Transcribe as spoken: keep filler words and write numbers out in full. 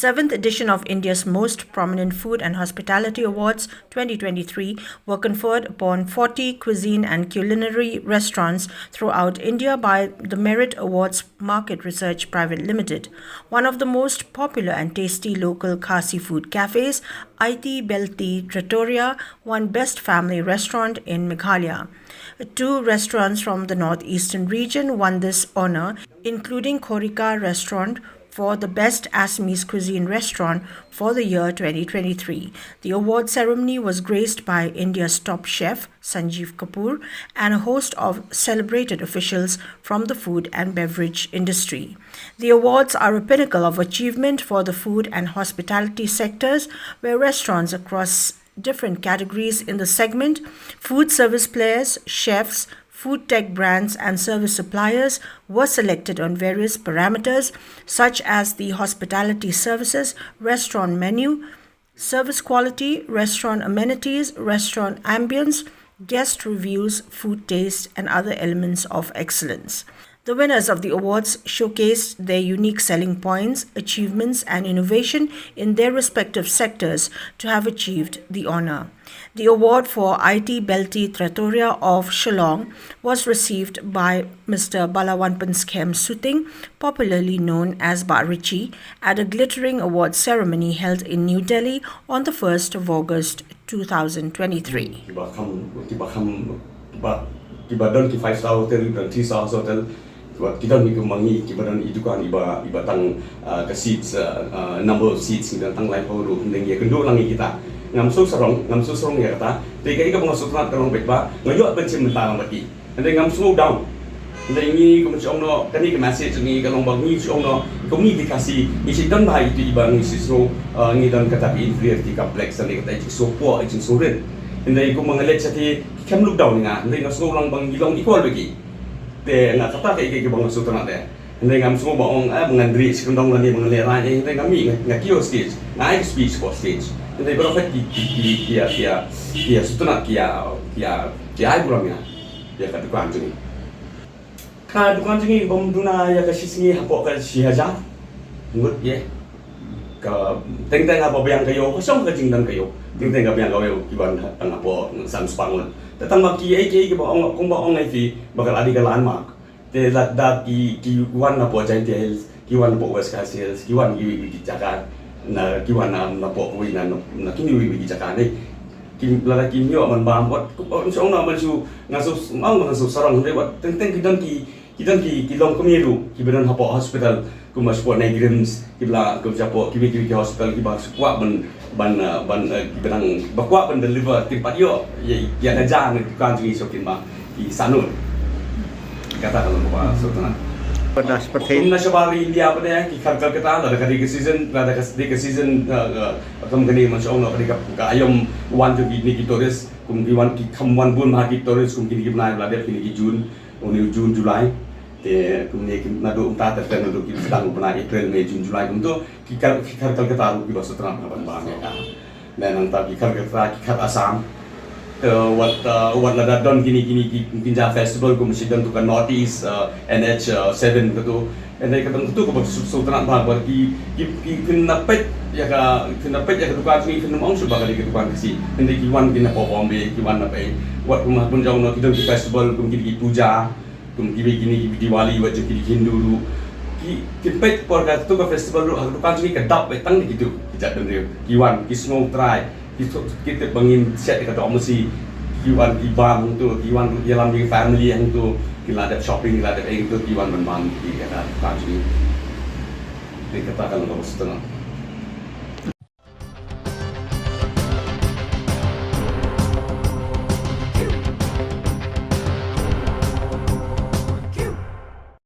seventh edition of India's Most Prominent Food and Hospitality Awards twenty twenty-three were conferred upon forty cuisine and culinary restaurants throughout India by the Merit Awards Market Research Private Limited. One of the most popular and tasty local Khasi food cafes, Aiti Belti Trattoria, won Best Family Restaurant in Meghalaya. Two restaurants from the northeastern region won this honor, including Khorika Restaurant for the Best Assamese Cuisine Restaurant for the year twenty twenty-three. The award ceremony was graced by India's top chef, Sanjeev Kapoor, and a host of celebrated officials from the food and beverage industry. The awards are a pinnacle of achievement for the food and hospitality sectors, where restaurants across different categories in the segment, food service players, chefs, food tech brands, and service suppliers were selected on various parameters such as the hospitality services, restaurant menu, service quality, restaurant amenities, restaurant ambience, guest reviews, food taste, and other elements of excellence. The winners of the awards showcased their unique selling points, achievements, and innovation in their respective sectors to have achieved the honor. The award for Aiti Belti Trattoria of Shillong was received by Mister Balawanpan Skhem Suting, popularly known as Bah Richie, at a glittering award ceremony held in New Delhi on the first of August two thousand twenty-three. Kiba kham, kiba kham, kiba, kiba don ki five star hotel, don three star hotel, kiba ki don ki mangi, kiba don i dukan iba, iba tang, ah, ka seats, ah, ah, number of seats, ngi don tang laiphew ruh, ngi ïa kynduh lang ïa kita. Ngam sngewsarong, ngam sngewsarong ïa kata. Te kaei kaba nga sngewtynnat ka long beit ba nga ïoh ban shim bynta lang bad ki. Hynrei ngam sngew down. Hynrei ngi kum shu ong noh, kane ka message ngi ka long ba ngi shu ong noh, kum ngi ki Khasi, ngi shu don bha ïa itu iba ngi shu sngew, uh, ngi don kata ka inferiority complex, hynrei kata i jingsngew poh, i jingsngew rit. Hynrei kum ba nga leit shatei, ki khlem look down ïa nga, hynrei nga sngew lang ba ngi long equal bad ki. Te nga kata kaei kaei kaba nga sngewtynnat de. Hynrei ngam sngew ba ong, eh, ba ngan rieh shi kyndong lane ba ngan lehrain, eh, hynrei nga mih, nga, nga kiew stage, nga ai ka speech hapoh stage. Hynrei baroh pat ki, ki, ki, ki ïa, ki ïa, ki ïa sngewtynnat, ki ïa, ki ïa, ki ïa ai burom ïa, ïa ka dukan jong ngi. Ka dukan jong ngi bym duna ïa ka shi sngi hapoh ka shi hajar ngut, ïa. Ka teng teng haba biang ka ïew, ka shong ka jingdon ka ïew. Teng teng ka biang ka ïew, ki wan tang hapoh san spah ngut. Te tang ba kiei kiei kiba ong, kumba ong ïa phi, ba ka la dei ka landmark. Te lada ki, ki wan napoh Jaintia Hills, ki wan napoh West Khasi Hills, ki wan kiwei kiwei ki jaka, na ki wan na, napoh kawei na, na, na kine kiwei kiwei ki jaka ne. Ki, lada kim ïoh man bam, wat, wat, shu ong na man shu, nga shu, ong nga shu sarong, hynrei wat, teng teng ki don ki, ki don ki, ki longkmie ruh, kiba don hapoh hospital, kumba shapoh NEIGRIHMS, kiba la, kumba shapoh, kiwei kiwei ki hospital, kiba shu kwah ban, ban, uh, ban, uh, kiba dang, ba kwah ban deliver, kim pat ïoh, ïa, ïa na ja na dukan jong ngi shuh kin ba, ki sahnut. Kata ka long kaba sngewtynnat. Pada seperti kum na shabar India pat de, ki khar Kolkata, lada ka dei ka season, lada ka dei ka season, uh, uh, kum kane man shu ong, lada ka dei ka, ka aïom wan jong kine ki tourist, kum ki wan ki kham wan bun bha ki tourist, kum kine ki bnai ba la dep kine ki June, une u June, July. Te kumne ki naduh mynta te naduh ki sdang u bnai April, May, June, July kumto ki khar, ki khar Kolkata ruh kiba sngewtynnat ban bam ïa ka. Nangta ki khar Kolkata, ki khar Assam. Te wat, uh, wat lada don kine, kine ki, kin ja festival kum shi don tu ka North East, uh, N H seven katu. Hynrei ka dang katu kaba sngewtynnat bha ba ki, ki, ki, kin na peit ïa ka, kin na peit ïa ka dukan jong ngi, kin ym ong shuh ba ka dei ka dukan Khasi. Hynrei ki wan kin napoh Bombay, ki wan na peit. Wat kum ha bun jong no ki don ki festival kum kine ki puja. Kum kiwei kine ki Diwali, wat jong kine ki Hindu ruh. Ki, ki peit por katu ka festival ruh, ha ka dukan jong ngi ka dap beit tang da kitu ki jait bynriew. Ki wan, ki sngew trai, ki sngew, ki tip ba ngin shet ïa ka doh masi, ki wan ki bam hangtu, ki wan ïalam ïa ki family hangtu, ki la dep shopping, ki la dep ei hangtu, ki wan ban bam ïa ka dukan jong ngi. Te kata ka long kaba sngewtynnat.